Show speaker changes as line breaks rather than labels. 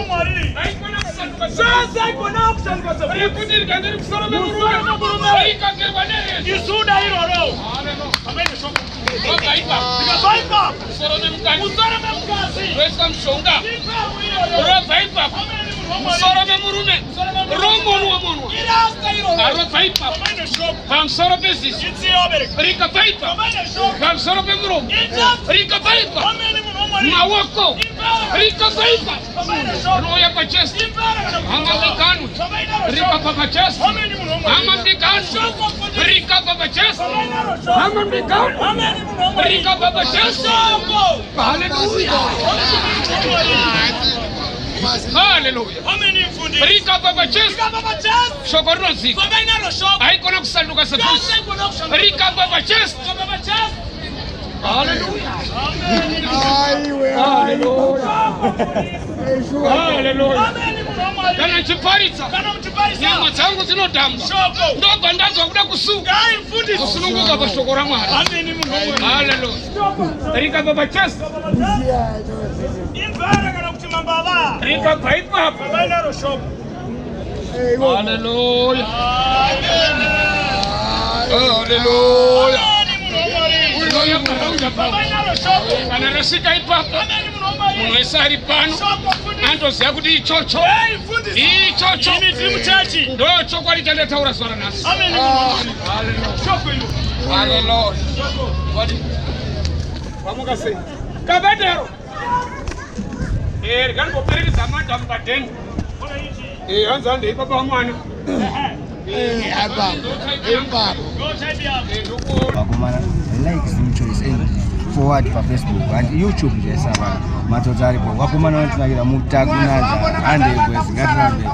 Mwari.
Haikona kusanduka
Zvese haikona kushanduka sebvudzi.
Rekuti rikange ri musoro
Musoro
memurume
memurume.
rikagerwa nerezo.
Isu da iroro.
Hallelujah.
Fambai neshoko.
Robva ipapo.
Rikabva ipapo.
Musoro memukadzi.
Musoro memukadzi.
Roiswa mushonga.
Ipapo iroro.
Robva ipapo.
Ameni munhu waMwari.
Musoro memurume. Romonwa monwa.
Irasta iroro.
Arobva ipapo.
Fambai neshoko.
Pamusoro peziso.
Itsiyo abereki.
Rikabva ipapo.
Fambai neshoko.
Pamusoro pemuromo.
Itatu.
Rikabva ipapo.
Ameni munhu waMwari.
Maoko.
Impera.
Rikabva ipapo.
Fambai neshoko.
Rouya pachest.
Impera kana kuti.
Hama mdikanwe.
Fambai naro shoko.
Rikabva pachest.
Ameni munhu waMwari.
Hama mdikanwe.
Shoko mfundisi.
Rikabva pachest.
Fambai naro shoko.
Hama mdikanwe.
Ameni munhu waMwari.
Rikabva pachest.
Shoko.
Hallelujah. Hallelujah.
Ameni mfundisi.
Rikabva pachest.
Rikabva pachest.
Shoko rinozika.
Fambai naro shoko.
Haikona kusanduka sebvudzi.
Zvese haikona kushanduka.
Rikabva pachest.
Rikabva pachest.
Hallelujah.
Ameni.
Hallelujah. Hallelujah.
Ameni munhu waMwari.
Kana ndichiparidza
Kana muchiparisa.
nyama dzangu dzinodhamba.
Shoko.
Ndobva ndanzwa kuda kusuka.
Ngai mfundisi.
Kusununguka pashoko raMwari.
Ameni munhu waMwari.
Hallelujah. Rikabva pachest.
Imvere kana kuti mambava.
Rikabva ipapo.
Fambai naro shoko.
Hallelujah.
Amen.
Hallelujah.
Ameni munhu waMwari.
Unouya parauya papo.
Fambai naro shoko.
Kana rasvika ipapo
Ameni munhu waMwari.
munhu wese ari pano
Shoko mfundisi.
anotoziva kuti ichocho
Hey mfundisi.
ichocho
Imi tiri muchechi.
ndo chokwadi chandataura zuva ranhasi.
Ameni munhu waMwari.
Hallelujah.
Shoko iro.
Hallelujah.
Shoko.
Wadi. Wamuka sei? Kabedero. Eh, rikangoperekedza madam padeni.
Ona ichi.
Eh, hanzi handei baba wamwana.
Go type yako.
Eh, ndokuona.
Vakomana, like Zim Choice and forward paFacebook and YouTube nje sava matsotsi aripo. Vakomana vanotinakira mutakunanza handei kwezi ngatirambe.